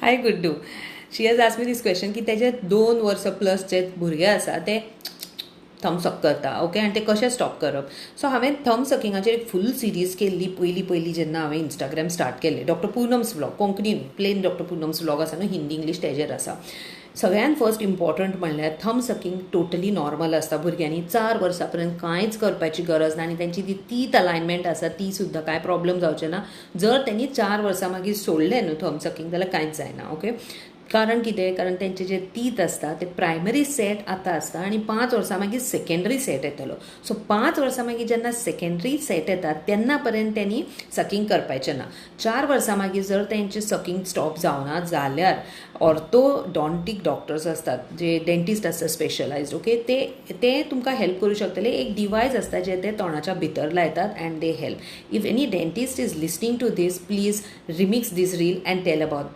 Hi Guddu. She has asked me this question की तेजे 2 वर्सां प्लस जे भुरगे आसा ते थम सक करता, ओके, आनी ते कशें स्टॉप करप? सो हांवें थम सकिंगाचेर एक फूल सिरीज केल्ली पयलीं पयलीं जेन्ना हांवें इंस्टाग्राम स्टार्ट केल्लें. डॉक्टर पुनम्स व्लॉग, कोंकणी न्हू, प्लेन डॉक्टर पुनम्स व्लॉग आसा न्हू, हिंदी इंग्लीश, तेजेर आसा. सगळ्यान फर्स्ट इम्पॉर्टंट म्हणल्यार थम सकिंग टोटली नॉर्मल आसता भुरग्यांनी. 4 वर्सां पर्यंत कांयच करपाची गरज ना आनी तेंची ती तीत अलायनमेंट आसा, ती सुद्दां कांय प्रॉब्लम जावचें ना. जर तेणी 4 वर्सां मागीर सोडलें न्हू थम सकिंग, जाल्यार कांयच जायना, ओके. कारण कितें? कारण तेंचे जे तीत आसता ते प्रायमरी सेट आतां आसता आनी 5 वर्सां मागीर सेकेंडरी सेट येतलो. सो 5 वर्सां मागीर जेन्ना सेकेंडरी सेट येता, तेन्ना पर्यंत तेणी सकिंग करपाचें ना. 4 वर्सां मागीर जर तेंचें सकिंग स्टॉप जावना जाल्यार ऑर्थोडॉन्टीक डॉक्टर्स आसतात, जे डेंटिस्ट आसतात स्पेशलायज्ड, ओके, ते ते तुमकां हेल्प करूं शकतले. एक डिवायस आसता जे ते तोंडाच्या भितर लायतात and they help. If any dentist is listening to this, please remix this reel and tell about the